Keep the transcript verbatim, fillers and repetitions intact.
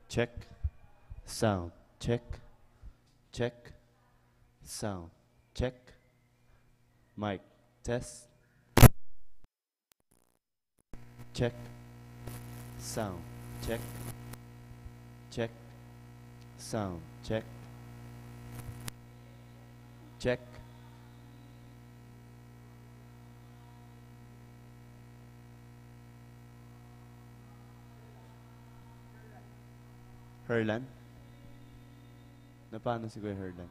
Check. Sound. Check. Check. Sound. Check. Mic. Test. Check. Sound. Check. Check. Sound. Check. Check. Herlan? Napanu si Kuya Herlan?